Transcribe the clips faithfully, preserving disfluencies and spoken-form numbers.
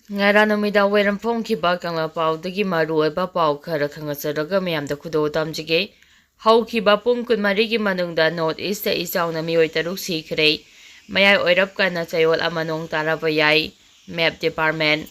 ꯉꯔꯥꯡ ꯅꯨꯃꯤꯗꯥꯡ ꯋꯥꯏꯔꯝ ꯐꯣꯡꯈꯤꯕ ꯀꯪꯂꯥ ꯄꯥꯎꯗꯒꯤ ꯃꯔꯨꯑꯣꯏꯕ ꯄꯥꯎ ꯈꯔ ꯈꯪꯍꯟꯖꯔꯒ ꯃꯌꯥꯝꯗ ꯈꯨꯗꯣꯜ ꯇꯝꯖꯒꯦ꯫ ꯍꯧꯈꯤꯕ ꯄꯨꯡ ꯀꯨꯟꯃꯔꯤꯒꯤ ꯃꯅꯨꯡꯗ North East ꯏꯆꯥꯎꯅ ꯃꯤꯑꯣꯏ ꯇꯔꯨꯛ ꯁꯤꯈ꯭ꯔꯦ꯫ ꯃꯌꯥꯏ ꯑꯣꯏꯔꯞ ꯀꯟꯅ ꯆꯌꯣꯜ ꯑꯃ ꯅꯣꯡ ꯇꯥꯔꯕ ꯌꯥꯏ꯫ Map Department꯫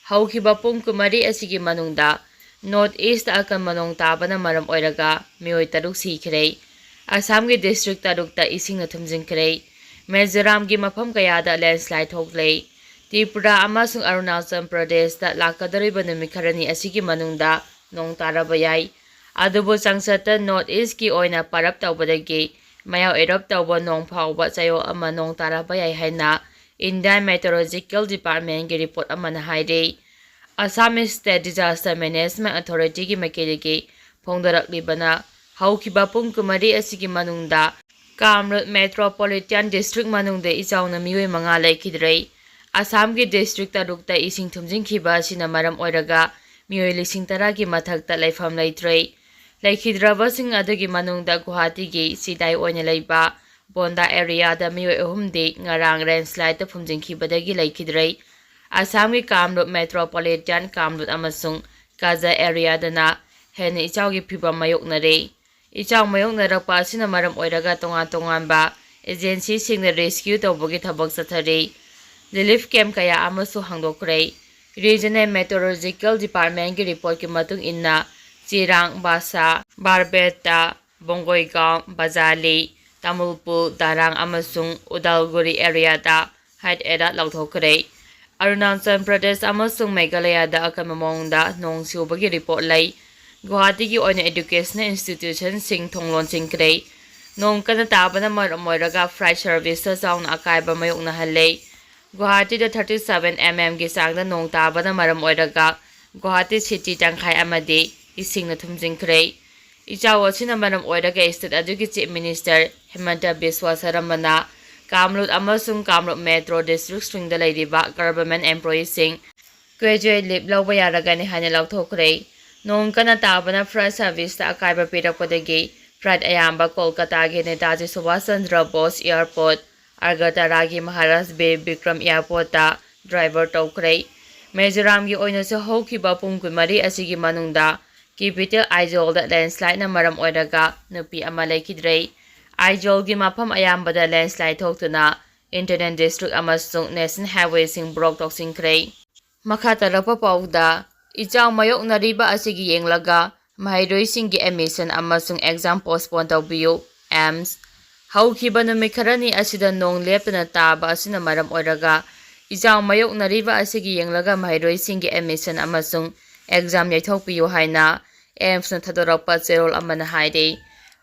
ꯍꯧꯈꯤꯕ ꯄꯨꯡ ꯀꯨꯟꯃꯔꯤ ꯑꯁꯤꯒꯤ ꯃꯅꯨꯡꯗ North East ꯑꯀꯟꯕ ꯅꯣꯡ ꯇꯥꯕꯅ ꯃꯔꯝ ꯑꯣꯏꯔꯒ ꯃꯤꯑꯣꯏ ꯇꯔꯨꯛ ꯁꯤꯈ꯭ꯔꯦ꯫ ꯑꯁꯥꯝꯒꯤ district ꯇꯔꯨꯛꯇ ꯏꯁꯤꯡꯅ ꯊꯨꯝꯖꯤꯟꯈ꯭ꯔꯦ꯫ ꯃꯤꯖꯣꯔꯥꯝꯒꯤ ꯃꯐꯝ ꯀꯌꯥꯗ landslide ꯊꯣꯛꯂꯦ꯫ ꯇ꯭ꯔꯤꯄꯨꯔꯥ ꯑꯃꯁꯨꯡ ꯑꯔꯨꯅꯥꯆꯜ ꯄ꯭ꯔꯗꯦꯁꯇ ꯂꯥꯛꯀꯗꯧꯔꯤꯕ ꯅꯨꯃꯤꯠ ꯈꯔꯅꯤ ꯑꯁꯤꯒꯤ ꯃꯅꯨꯡꯗ ꯅꯣꯡ ꯇꯥꯔꯕ ꯌꯥꯏ꯫ ꯑꯗꯨꯕꯨ ꯆꯥꯡꯆꯠꯇ North East ꯀꯤ ꯑꯣꯏꯅ ꯄꯥꯔꯞ ꯇꯧꯕꯗꯒꯤ ꯃꯌꯥꯏ ꯑꯣꯏꯔꯞ ꯇꯧꯕ ꯅꯣꯡ ꯐꯥꯎꯕ ꯆꯌꯣꯜ ꯑꯃ ꯅꯣꯡ ꯇꯥꯔꯕ ꯌꯥꯏ ꯍꯥꯏꯅ Indian Meteorological Department ꯀꯤ report ꯑꯃꯅ ꯍꯥꯏꯔꯤ꯫ Assam State Disaster Management Authority ꯒꯤ ꯃꯥꯏꯀꯩꯗꯒꯤ ꯐꯣꯡꯗꯣꯔꯛꯂꯤꯕꯅ, ꯍꯧꯈꯤꯕ ꯄꯨꯡ ꯀꯨꯟꯃꯔꯤ ꯑꯁꯤꯒꯤ ꯃꯅꯨꯡꯗ ꯀꯥꯝꯔꯨꯞ Metropolitan District ꯃꯅꯨꯡꯗ ꯏꯆꯥꯎꯅ ꯃꯤꯑꯣꯏ ꯃꯉꯥ ꯂꯩꯈꯤꯗ꯭ꯔꯦ꯫ ꯑꯁꯥꯝꯒꯤ district ꯇꯔꯨꯛꯇ ꯏꯁꯤꯡ ꯊꯨꯝꯖꯤꯟꯈꯤꯕ ꯑꯁꯤꯅ ꯃꯔꯝ ꯑꯣꯏꯔꯒ ꯃꯤꯑꯣꯏ ꯂꯤꯁꯤꯡ ꯇꯔꯥꯒꯤ ꯃꯊꯛꯇ ꯂꯩꯐꯝ ꯂꯩꯇ꯭ꯔꯦ꯫ ꯂꯩꯈꯤꯗ꯭ꯔꯕꯁꯤꯡ ꯑꯗꯨꯒꯤ ꯃꯅꯨꯡꯗ ꯒꯨꯋꯥꯍꯥꯇꯤꯒꯤ ꯆꯤꯗꯥꯏ ꯑꯣꯏꯅ ꯂꯩꯕ ꯕꯣꯟꯗꯥ area ꯗ ꯃꯤꯑꯣꯏ ꯑꯍꯨꯝꯗꯤ ꯉꯔꯥꯡ landslide ꯇ ꯐꯨꯝꯖꯤꯟꯈꯤꯕꯗꯒꯤ ꯂꯩꯈꯤꯗ꯭ꯔꯦ꯫ ꯑꯁꯥꯝꯒꯤ ꯀꯥꯝꯔꯨꯞ Metropolitan, ꯀꯥꯝꯔꯨꯞ ꯑꯃꯁꯨꯡ ꯀꯥꯖꯥ area ꯗꯅ ꯍꯦꯟꯅ ꯏꯆꯥꯎꯒꯤ ꯐꯤꯚꯝ ꯃꯥꯌꯣꯛꯅꯔꯦ꯫ ꯏꯆꯥꯎ ꯃꯥꯌꯣꯛꯅꯔꯛꯄ ꯑꯁꯤꯅ ꯃꯔꯝ ꯑꯣꯏꯔꯒ ꯇꯣꯉꯥꯟ ꯇꯣꯉꯥꯟꯕ agency ꯁꯤꯡꯅ rescue ꯇꯧꯕꯒꯤ ꯊꯕꯛ ꯆꯠꯊꯔꯤ꯫ Relief camp ꯀꯌꯥ ꯑꯃꯁꯨ ꯍꯥꯡꯗꯣꯛꯈ꯭ꯔꯦ꯫ Regional Meteorological Department ꯀꯤ report ꯀꯤ ꯃꯇꯨꯡ ꯏꯟꯅ, ꯆꯤꯔꯥꯡ, ꯕꯥꯁꯥ, ꯕꯥꯔꯄꯦꯇꯥ, ꯕꯣꯡꯒꯣꯏꯒꯥꯎ, ꯕꯖꯥꯂꯤ, ꯇꯥꯃꯨꯜꯄꯨꯔ, ꯗꯥꯔꯥꯡ ꯑꯃꯁꯨꯡ ꯎꯗꯥꯜꯒꯨꯔꯤ area ꯗ high alert ꯂꯥꯎꯊꯣꯛꯈ꯭ꯔꯦ꯫ ꯑꯔꯨꯅꯥꯆꯜ ꯄ꯭ꯔꯗꯦꯁ ꯑꯃꯁꯨꯡ ꯃꯦꯘꯥꯂꯌꯥꯗ ꯑꯀꯟꯕ ꯃꯑꯣꯡꯗ ꯅꯣꯡ ꯆꯨꯕꯒꯤ report ꯂꯩ꯫ ꯒꯨꯋꯥꯍꯥꯇꯤꯒꯤ ꯑꯣꯏꯅ educational institution ꯁꯤꯡ ꯊꯣꯡ ꯂꯣꯟꯁꯤꯟꯈ꯭ꯔꯦ꯫ ꯅꯣꯡ ꯀꯟꯅ ꯇꯥꯕꯅ ꯃꯔꯝ ꯑꯣꯏꯔꯒ flight service ꯇ ꯆꯥꯎꯅ ꯑꯀꯥꯏꯕ ꯃꯥꯌꯣꯛꯅꯍꯜꯂꯦ꯫ ꯒꯨꯋꯥꯍꯥꯇꯤꯗ thirty seven mm ꯒꯤ ꯆꯥꯡꯗ ꯅꯣꯡ ꯇꯥꯕꯅ ꯃꯔꯝ ꯑꯣꯏꯔꯒ ꯒꯨꯋꯥꯍꯥꯇꯤ city ꯇꯪꯈꯥꯏ ꯑꯃꯗꯤ ꯏꯁꯤꯡꯅ ꯊꯨꯝꯖꯤꯟꯈ꯭ꯔꯦ꯫ ꯏꯆꯥꯎ ꯑꯁꯤꯅ ꯃꯔꯝ ꯑꯣꯏꯔꯒ state ꯑꯗꯨꯒꯤ Chief Minister ꯍꯤꯃꯟꯇ ꯕꯤꯁ꯭ꯋ ꯁꯔꯃꯅ ꯀꯥꯝꯔꯨꯞ ꯑꯃꯁꯨꯡ ꯀꯥꯝꯔꯨꯞ Metro district ꯁꯤꯡꯗ ꯂꯩꯔꯤꯕ government employee ꯁꯤꯡ gradual leave ꯂꯧꯕ ꯌꯥꯔꯒꯅꯤ ꯍꯥꯏꯅ ꯂꯥꯎꯊꯣꯛꯈ꯭ꯔꯦ꯫ ꯅꯣꯡ ꯀꯟꯅ ꯇꯥꯕꯅ flight service ꯇ ꯑꯀꯥꯏꯕ ꯄꯤꯔꯛꯄꯗꯒꯤ flight ꯑꯌꯥꯝꯕ ꯀꯣꯜꯀꯇꯥꯒꯤ ꯅꯦꯇꯥꯖꯤ ꯁꯨꯚꯥꯁ ꯆꯟꯗ꯭ꯔ ꯕꯣꯁ Airport, ꯑꯒꯔꯇꯂꯥꯒꯤ ꯃꯍꯥꯔꯥꯖ ꯕꯤꯔ ꯕꯤꯀ꯭ꯔꯝ Airport ꯇ divert ꯇꯧꯈ꯭ꯔꯦ꯫ ꯃꯤꯖꯣꯔꯥꯝꯒꯤ ꯑꯣꯏꯅꯁꯨ ꯍꯧꯈꯤꯕ ꯄꯨꯡ ꯀꯨꯟꯃꯔꯤ ꯑꯁꯤꯒꯤ ꯃꯅꯨꯡꯗ capital ꯑꯥꯏꯖꯣꯜꯗ ꯂꯦꯟꯁ꯭ꯂꯥꯏꯗꯅ ꯃꯔꯝ ꯑꯣꯏꯔꯒ ꯅꯨꯄꯤ ꯑꯃ ꯂꯩꯈꯤꯗ꯭ꯔꯦ꯫ ꯑꯥꯏꯖꯣꯜꯒꯤ ꯃꯐꯝ ꯑꯌꯥꯝꯕꯗ ꯂꯦꯟꯁ꯭ꯂꯥꯏꯗ ꯊꯣꯛꯇꯨꯅ internal district ꯑꯃꯁꯨꯡ national highwayꯁꯤꯡ block ꯇꯧꯁꯤꯟꯈ꯭ꯔꯦ꯫ ꯃꯈꯥ ꯇꯥꯔꯛꯄ ꯄꯥꯎꯗ, ꯏꯆꯥꯎ ꯃꯥꯌꯣꯛꯅꯔꯤꯕ ꯑꯁꯤꯒꯤ ꯌꯦꯡꯂꯒ ꯃꯍꯩꯔꯣꯏꯁꯤꯡꯒꯤ admission ꯑꯃꯁꯨꯡ exam postpone ꯇꯧꯕꯤꯌꯨ꯫ ꯑꯦꯝꯁ꯫ ꯍꯧꯈꯤꯕ ꯅꯨꯃꯤꯠ ꯈꯔꯅꯤ ꯑꯁꯤꯗ ꯅꯣꯡ ꯂꯦꯞꯇꯅ ꯇꯥꯕ ꯑꯁꯤꯅ ꯃꯔꯝ ꯑꯣꯏꯔꯒ ꯏꯆꯥꯎ ꯃꯥꯌꯣꯛꯅꯔꯤꯕ ꯑꯁꯤꯒꯤ ꯌꯦꯡꯂꯒ ꯃꯍꯩꯔꯣꯏꯁꯤꯡꯒꯤ admission ꯑꯃꯁꯨꯡ exam ꯌꯩꯊꯣꯛꯄꯤꯌꯨ ꯍꯥꯏꯅ ꯑꯦꯝꯁꯅ ꯊꯥꯗꯣꯔꯛꯄ ꯆꯦꯔꯣꯜ ꯑꯃꯅ ꯍꯥꯏꯔꯤ꯫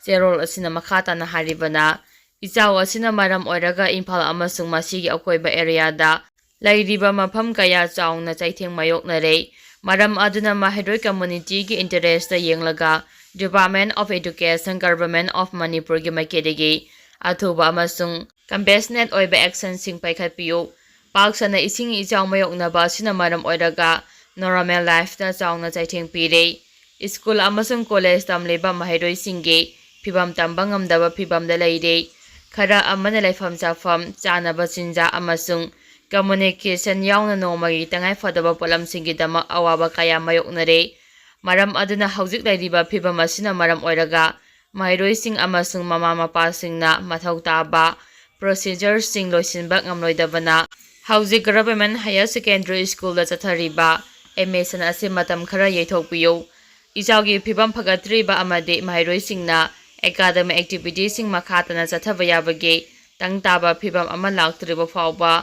ꯆꯦꯔꯣꯜ ꯑꯁꯤꯅ ꯃꯈꯥ ꯇꯥꯅ ꯍꯥꯏꯔꯤꯕꯅ, ꯏꯆꯥꯎ ꯑꯁꯤꯅ ꯃꯔꯝ ꯑꯣꯏꯔꯒ ꯏꯝꯐꯥꯜ ꯑꯃꯁꯨꯡ ꯃꯁꯤꯒꯤ ꯑꯀꯣꯏꯕ areaꯗ ꯂꯩꯔꯤꯕ ꯃꯐꯝ ꯀꯌꯥ ꯆꯥꯎꯅ ꯆꯩꯊꯦꯡ ꯃꯥꯌꯣꯛꯅꯔꯦ꯫ ꯃꯔꯝ ꯑꯗꯨꯅ ꯃꯍꯩꯔꯣꯏ communityꯒꯤ interestꯇ ꯌꯦꯡꯂꯒ Department of Education, Government of ꯃꯅꯤꯄꯨꯔꯒꯤ ꯃꯥꯏꯀꯩꯗꯒꯤ ꯑꯊꯨꯕ ꯑꯃꯁꯨꯡ compassionate ꯑꯣꯏꯕ actionꯁꯤꯡ ꯄꯥꯏꯈꯠꯄꯤꯌꯨ꯫ ꯄꯥꯛ ꯁꯟꯅ ꯏꯁꯤꯡ ꯏꯆꯥꯎ ꯃꯥꯌꯣꯛꯅꯕ ꯑꯁꯤꯅ ꯃꯔꯝ ꯑꯣꯏꯔꯒ normal lifeꯇ ꯆꯥꯎꯅ ꯆꯩꯊꯦꯡ ꯄꯤꯔꯦ꯫ ꯁ꯭ꯀꯨꯜ ꯑꯃꯁꯨꯡ ꯀꯣꯂꯦꯖ ꯇꯝꯂꯤꯕ ꯃꯍꯩꯔꯣꯏꯁꯤꯡꯒꯤ ꯐꯤꯚꯝ ꯇꯝꯕ ꯉꯝꯗꯕ ꯐꯤꯚꯝꯗ ꯂꯩꯔꯦ꯫ ꯈꯔ ꯑꯃꯅ ꯂꯩꯐꯝ ꯆꯥꯐꯝ, ꯆꯥꯅꯕ ꯆꯤꯟꯖꯥꯛ ꯑꯃꯁꯨꯡ communication ꯌꯥꯎꯅ ꯅꯣꯡꯃꯒꯤ ꯇꯉꯥꯏꯐꯗꯕ ꯄꯣꯠꯂꯝꯁꯤꯡꯒꯤꯗꯃꯛ ꯑꯋꯥꯕ ꯀꯌꯥ ꯃꯥꯌꯣꯛꯅꯔꯦ꯫ ꯃꯔꯝ ꯑꯗꯨꯅ ꯍꯧꯖꯤꯛ ꯂꯩꯔꯤꯕ ꯐꯤꯚꯝ ꯑꯁꯤꯅ ꯃꯔꯝ ꯑꯣꯏꯔꯒ ꯃꯍꯩꯔꯣꯏꯁꯤꯡ ꯑꯃꯁꯨꯡ ꯃꯃꯥ ꯃꯄꯥꯁꯤꯡꯅ ꯃꯊꯧ ꯇꯥꯕ procedureꯁꯤꯡ ꯂꯣꯏꯁꯤꯟꯕ ꯉꯝꯂꯣꯏꯗꯕꯅ ꯍꯧꯖꯤꯛ Government Higher Secondary Schoolꯗ ꯆꯠꯊꯔꯤꯕ admission ꯑꯁꯤ ꯃꯇꯝ ꯈꯔ ꯌꯩꯊꯣꯛꯄꯤꯌꯨ꯫ ꯏꯆꯥꯎꯒꯤ ꯐꯤꯚꯝ ꯐꯒꯠꯇ꯭ꯔꯤꯕ ꯑꯃꯗꯤ ꯃꯍꯩꯔꯣꯏꯁꯤꯡꯅ academic activityꯁꯤꯡ ꯃꯈꯥ ꯇꯥꯅ ꯆꯠꯊꯕ ꯌꯥꯕꯒꯤ ꯇꯪ ꯇꯥꯕ ꯐꯤꯚꯝ ꯑꯃ ꯂꯥꯛꯇ꯭ꯔꯤꯕ ꯐꯥꯎꯕ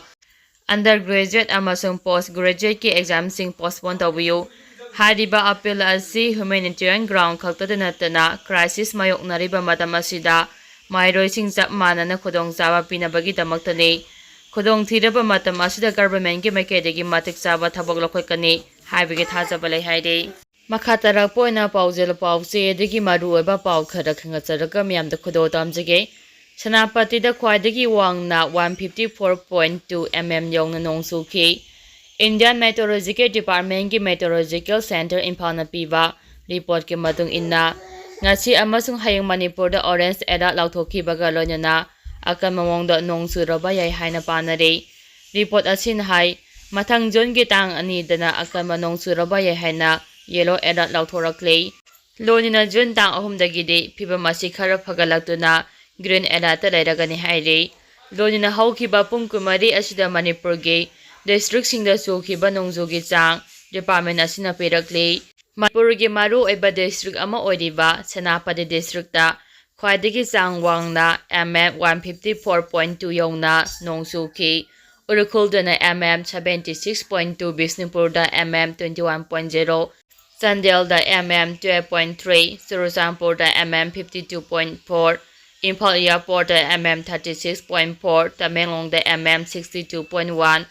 undergraduate ꯑꯃꯁꯨꯡ post graduateꯀꯤ examꯁꯤꯡ postpone ꯇꯧꯕꯤꯌꯨ꯫ ꯍꯥꯏꯔꯤꯕ appeal ꯑꯁꯤ humanitarian ground ꯈꯛꯇꯗ ꯅꯠꯇꯅ crisis ꯃꯥꯌꯣꯛꯅꯔꯤꯕ ꯃꯇꯝ ꯑꯁꯤꯗ ꯃꯍꯩꯔꯣꯏꯁꯤꯡ ꯆꯞ ꯃꯥꯟꯅꯅ ꯈꯨꯗꯣꯡꯆꯥꯕ ꯄꯤꯅꯕꯒꯤꯗꯃꯛꯇꯅꯤ꯫ ꯈꯨꯗꯣꯡꯊꯤꯔꯕ ꯃꯇꯝ ꯑꯁꯤꯗ governmentꯀꯤ ꯃꯥꯏꯀꯩꯗꯒꯤ ꯃꯇꯤꯛ ꯆꯥꯕ ꯊꯕꯛ ꯂꯧꯈꯠꯀꯅꯤ ꯍꯥꯏꯕꯒꯤ ꯊꯥꯖꯕ ꯂꯩ ꯍꯥꯏꯔꯤ꯫ ꯃꯈꯥ ꯇꯥꯔꯛꯄ ꯑꯣꯏꯅ ꯄꯥꯎꯖꯦꯜ ꯄꯥꯎꯆꯦꯗꯒꯤ ꯃꯔꯨꯑꯣꯏꯕ ꯄꯥꯎ ꯈꯔ ꯈꯪꯒꯠꯆꯔꯒ ꯃꯤꯌꯥꯝꯗ ꯈꯨꯗꯣꯜ ꯇꯝꯖꯒꯦ꯫ ꯁꯦꯅꯥꯄꯇꯤꯗ ꯈ꯭ꯋꯥꯏꯗꯒꯤ ꯋꯥꯡꯅ one fifty four point two mm ꯌꯧꯅ ꯅꯣꯡ ꯆꯨꯈꯤ꯫ Indian Meteorological Departmentꯀꯤ Meteorological Centre ꯏꯝꯐꯥꯜꯅ ꯄꯤꯕ reportꯀꯤ ꯃꯇꯨꯡ ꯏꯟꯅ, ꯉꯁꯤ ꯑꯃꯁꯨꯡ ꯍꯌꯦꯡ ꯃꯅꯤꯄꯨꯔꯗ orange alert ꯂꯥꯎꯊꯣꯛꯈꯤꯕꯒ ꯂꯣꯏꯅꯅ ꯑꯀꯟꯕ ꯃꯑꯣꯡꯗ ꯅꯣꯡ ꯆꯨꯔꯕ ꯌꯥꯏ ꯍꯥꯏꯅ ꯄꯥꯅꯔꯤ꯫ Report ꯑꯁꯤꯅ ꯍꯥꯏ, ꯃꯊꯪ ꯖꯨꯟꯒꯤ ꯇꯥꯡ ꯑꯅꯤꯗꯅ ꯑꯀꯟꯕ ꯅꯣꯡ ꯆꯨꯔꯕ ꯌꯥꯏ ꯍꯥꯏꯅ yellow alert ꯂꯥꯎꯊꯣꯔꯛꯂꯤ꯫ ꯂꯣꯏꯅꯅ ꯖꯨꯟ ꯇꯥꯡ ꯑꯍꯨꯝꯗꯒꯤꯗꯤ ꯐꯤꯕꯝ ꯑꯁꯤ ꯈꯔ ꯐꯒꯠꯂꯛꯇꯨꯅ green alertꯇ ꯂꯩꯔꯒꯅꯤ ꯍꯥꯏꯔꯤ꯫ ꯂꯣꯏꯅꯅ ꯍꯧꯈꯤꯕ ꯄꯨꯡ ꯀꯨꯟꯃꯔꯤ ꯑꯁꯤꯗ ꯃꯅꯤꯄꯨꯔꯒꯤ districtꯁꯤꯡꯗ ꯆꯨꯈꯤꯕ ꯅꯣꯡꯖꯨꯒꯤ ꯆꯥꯡ department ꯑꯁꯤꯅ ꯄꯤꯔꯛꯂꯤ꯫ ꯃꯅꯤꯄꯨꯔꯒꯤ ꯃꯔꯨꯑꯣꯏꯕ district ꯑꯃ ꯑꯣꯏꯔꯤꯕ ꯁꯦꯅꯥꯄꯇꯤ districtꯇ ꯈ꯭ꯋꯥꯏꯗꯒꯤ ꯆꯥꯡ ꯋꯥꯡꯅ mm one fifty four point two ꯌꯧꯅ ꯅꯣꯡ ꯆꯨꯈꯤ꯫ ꯎꯔꯈꯨꯜꯗꯅ mm seventy six point two, ꯕꯤꯁꯅꯨꯄꯨꯔꯗ mm twenty one point zero, ꯆꯥꯟꯗꯦꯜꯗ mm twelve point three, ꯆꯨꯔꯆꯥꯟꯄꯨꯔꯗ mm fifty two point four, Imphal airportꯇ mm thirty six point four, ꯇꯃꯦꯡꯂꯣꯡꯗ mm sixty two point one,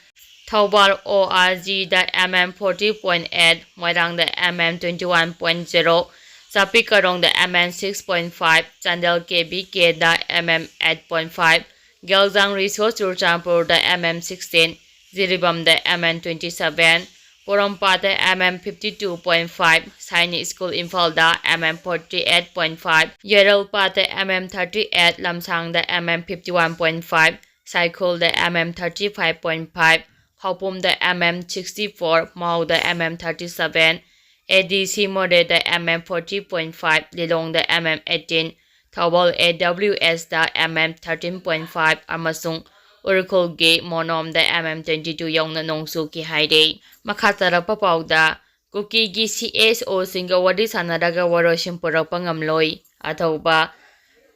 Thoubal ORGꯗ mm forty point eight, ꯃꯣꯏꯔꯥꯡꯗ mm twenty one point zero, ꯆꯥꯄꯤꯀꯔꯣꯡꯗ mm six point five, Chandel KVKꯗ mm eight point five, Geljang Riso ꯆꯨꯔꯆꯥꯟꯄꯨꯔꯗ mm sixteen, ꯖꯤꯔꯤꯕꯥꯝꯗ mm twenty seven, ꯄꯣꯔꯣꯝꯄꯥꯠꯇ mm fifty two point five, Sainik school ꯏꯝꯐꯥꯜꯗ mm forty eight point five, ꯌꯥꯏꯔꯜꯄꯥꯠꯇ mm thirty eight, ꯂꯝꯁꯥꯡꯗ mm fifty one point five, ꯁꯥꯏꯈꯣꯜꯗ mm thirty five point five, ꯈꯧꯄꯨꯝꯗ mm sixty four, ꯃꯥꯎꯗ mm thirty seven, ADC ꯃꯣꯔꯦꯗ mm forty point five, ꯂꯤꯂꯣꯡꯗ mm eighteen, Thoubal AWSꯇ mm thirteen point five ꯑꯃꯁꯨꯡ ꯎꯔꯈꯨꯜꯒꯤ ꯃꯣꯅꯣꯝꯗ mm twenty two ꯌꯧꯅ ꯅꯣꯡ ꯆꯨꯈꯤ ꯍꯥꯏꯔꯤ꯫ ꯃꯈꯥ ꯇꯥꯔꯛꯄ ꯄꯥꯎꯗ, ꯀꯨꯀꯤꯒꯤ CSOꯁꯤꯡꯒ ꯋꯥꯔꯤ ꯁꯥꯟꯅꯔꯒ ꯋꯥꯔꯣꯏꯁꯤꯟ ꯄꯨꯔꯛꯄ ꯉꯝꯂꯣꯏ꯫ ꯑꯊꯧꯕ,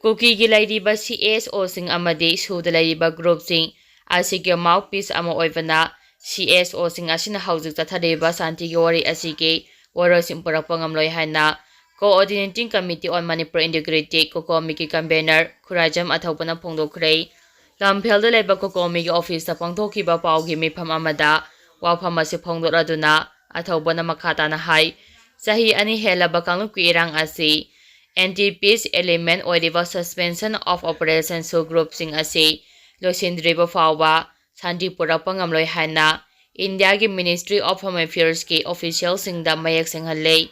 ꯀꯨꯀꯤꯒꯤ ꯂꯩꯔꯤꯕ CSOꯁꯤꯡ ꯑꯃꯗꯤ ꯁꯨꯗ ꯂꯩꯔꯤꯕ groupꯁꯤꯡ ꯑꯁꯤꯒꯤ mouthpiece ꯑꯃ ꯑꯣꯏꯕꯅ, CSOꯁꯤꯡ ꯑꯁꯤꯅ ꯍꯧꯖꯤꯛ ꯆꯠꯊꯔꯤꯕ ꯁꯥꯟꯇꯤꯒꯤ ꯋꯥꯔꯤ ꯑꯁꯤꯒꯤ ꯋꯥꯔꯣꯏꯁꯤꯟ ꯄꯨꯔꯛꯄ ꯉꯝꯂꯣꯏ ꯍꯥꯏꯅ Coordinating Committee on Manipur Integrity, COCOMIꯒꯤ convener Khuraijam ꯑꯊꯧꯕꯅ ꯐꯣꯡꯗꯣꯛꯈ꯭ꯔꯦ꯫ ꯂꯝꯐꯦꯜꯗ ꯂꯩꯕ COCOMIꯒꯤ officeꯇ ꯄꯥꯡꯊꯣꯛꯈꯤꯕ ꯄꯥꯎꯒꯤ ꯃꯤꯐꯝ ꯑꯃꯗ ꯋꯥꯐꯝ ꯑꯁꯤ ꯐꯣꯡꯗꯣꯛꯂꯗꯨꯅ ꯑꯊꯧꯕꯅ ꯃꯈꯥ ꯇꯥꯅ ꯍꯥꯏ, ꯆꯍꯤ ꯑꯅꯤ ꯍꯦꯜꯂꯕ ꯀꯥꯡꯂꯨꯞꯀꯤ ꯏꯔꯥꯡ ꯑꯁꯤ anti peace element ꯑꯣꯏꯔꯤꯕ Suspension of Operation ꯁꯨ groupꯁꯤꯡ ꯑꯁꯤ ꯂꯣꯏꯁꯤꯟꯗ꯭ꯔꯤꯕ ꯐꯥꯎꯕ ꯁꯥꯟꯇꯤ ꯄꯨꯔꯛꯄ ꯉꯝꯂꯣꯏ ꯍꯥꯏꯅ ꯏꯟꯗꯤꯌꯥꯒꯤ Ministry of Home Affairsꯀꯤ officialꯁꯤꯡꯗ ꯃꯌꯦꯛ ꯁꯦꯡꯍꯜꯂꯤ꯫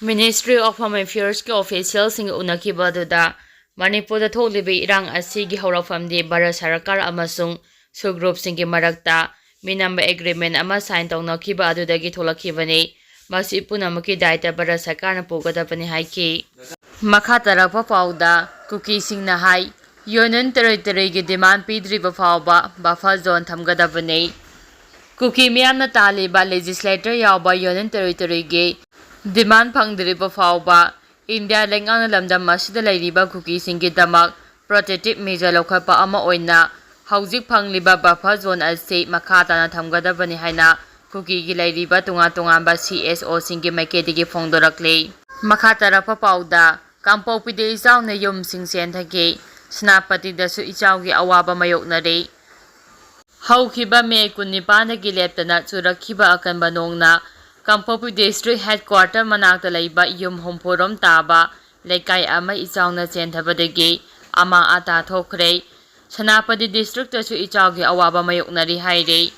Ministry of Home Affairsꯀꯤ officialꯁꯤꯡꯒ ꯎꯅꯈꯤꯕ ꯑꯗꯨꯗ ꯃꯅꯤꯄꯨꯔꯗ ꯊꯣꯛꯂꯤꯕ ꯏꯔꯥꯡ ꯑꯁꯤꯒꯤ ꯍꯧꯔꯛꯐꯝꯗꯤ ꯚꯥꯔꯠ ꯁꯔꯀꯥꯔ ꯑꯃꯁꯨꯡ ꯁꯨ groupꯁꯤꯡꯒꯤ ꯃꯔꯛꯇ ꯃꯤꯅꯝꯕ ꯑꯦꯒ꯭ꯔꯤꯃꯦꯟ ꯑꯃ ꯁꯥꯏꯟ ꯇꯧꯅꯈꯤꯕ ꯑꯗꯨꯗꯒꯤ ꯊꯣꯛꯂꯛꯈꯤꯕꯅꯤ꯫ ꯃꯁꯤ ꯄꯨꯝꯅꯃꯛꯀꯤ ꯗꯥꯏꯇ ꯚꯥꯔꯠ ꯁꯔꯀꯥꯔꯅ ꯄꯨꯒꯗꯕꯅꯤ ꯍꯥꯏꯈꯤ꯫ ꯃꯈꯥ ꯇꯥꯔꯛꯄ ꯄꯥꯎꯗ, ꯀꯨꯀꯤꯁꯤꯡꯅ ꯍꯥꯏ, ꯌꯨꯅꯤꯌꯟ ꯇꯦꯔꯤꯇꯣꯔꯤꯒꯤ ꯗꯤꯃꯥꯟ ꯄꯤꯗ꯭ꯔꯤꯕ ꯐꯥꯎꯕ ꯕꯐꯔ ꯖꯣꯟ ꯊꯝꯒꯗꯕꯅꯤ꯫ ꯀꯨꯀꯤ ꯃꯤꯌꯥꯝꯅ ꯇꯥꯜꯂꯤꯕ ꯂꯦꯖꯤꯁꯂꯦꯇꯔ ꯌꯥꯎꯕ ꯌꯨꯅꯤꯌꯟ ꯇꯦꯔꯤꯇꯣꯔꯤꯒꯤ ꯗꯤꯃꯥꯟ ꯐꯪꯗ꯭ꯔꯤꯕ ꯐꯥꯎꯕ ꯏꯟꯗꯤꯌꯥ ꯂꯩꯉꯥꯛꯅ ꯂꯝꯗꯝ ꯑꯁꯤꯗ ꯂꯩꯔꯤꯕ ꯀꯨꯀꯤꯁꯤꯡꯒꯤꯗꯃꯛ ꯄ꯭ꯔꯣꯇꯦꯛꯇꯤꯞ ꯃꯦꯖꯔ ꯂꯧꯈꯠꯄ ꯑꯃ ꯑꯣꯏꯅ ꯍꯧꯖꯤꯛ ꯐꯪꯂꯤꯕ ꯕꯐꯔ ꯖꯣꯟ ꯑꯁꯤ ꯃꯈꯥ ꯇꯥꯅ ꯊꯝꯒꯗꯕꯅꯤ ꯍꯥꯏꯅ ꯀꯨꯀꯤꯒꯤ ꯂꯩꯔꯤꯕ ꯇꯣꯉꯥꯟ ꯇꯣꯉꯥꯟꯕ ꯁꯤ ꯑꯦꯁ ꯑꯣꯁꯤꯡꯒꯤ ꯃꯥꯏꯀꯩꯗꯒꯤ ꯐꯣꯡꯗꯣꯔꯛꯂꯤ꯫ ꯃꯈꯥ ꯇꯥꯔꯛꯄ ꯄꯥꯎꯗ, ꯀꯥꯡꯄꯣꯛꯄꯤꯗ ꯏꯆꯥꯎꯅ ꯌꯨꯝꯁꯤꯡ ꯆꯦꯟꯊꯈꯤ꯫ ꯁꯦꯅꯥꯄꯇꯤꯗꯁꯨ ꯏꯆꯥꯎꯒꯤ ꯑꯋꯥꯕ ꯃꯥꯌꯣꯛꯅꯔꯤ꯫ ꯍꯧꯈꯤꯕ ꯃꯦ ꯀꯨꯟꯅꯤꯄꯥꯟꯗꯒꯤ ꯂꯦꯞꯇꯅ ꯆꯨꯔꯛꯈꯤꯕ ꯑꯀꯟꯕ ꯅꯣꯡꯅ ꯀꯥꯡꯄꯣꯛꯄꯤ ꯗꯤꯁꯇ꯭ꯔꯤꯛ ꯍꯦꯗꯀ꯭ꯋꯥꯇꯔ ꯃꯅꯥꯛꯇ ꯂꯩꯕ ꯌꯨꯝ ꯍꯨꯝꯐꯨꯔꯣꯝ ꯇꯥꯕ ꯂꯩꯀꯥꯏ ꯑꯃ ꯏꯆꯥꯎꯅ ꯆꯦꯟꯊꯕꯗꯒꯤ ꯑꯃꯥꯡ ꯑꯇꯥ ꯊꯣꯛꯈ꯭ꯔꯦ꯫ ꯁꯦꯅꯥꯄꯇꯤ ꯗꯤꯁꯇ꯭ꯔꯤꯛꯇꯁꯨ ꯏꯆꯥꯎꯒꯤ ꯑꯋꯥꯕ ꯃꯥꯌꯣꯛꯅꯔꯤ ꯍꯥꯏꯔꯤ꯫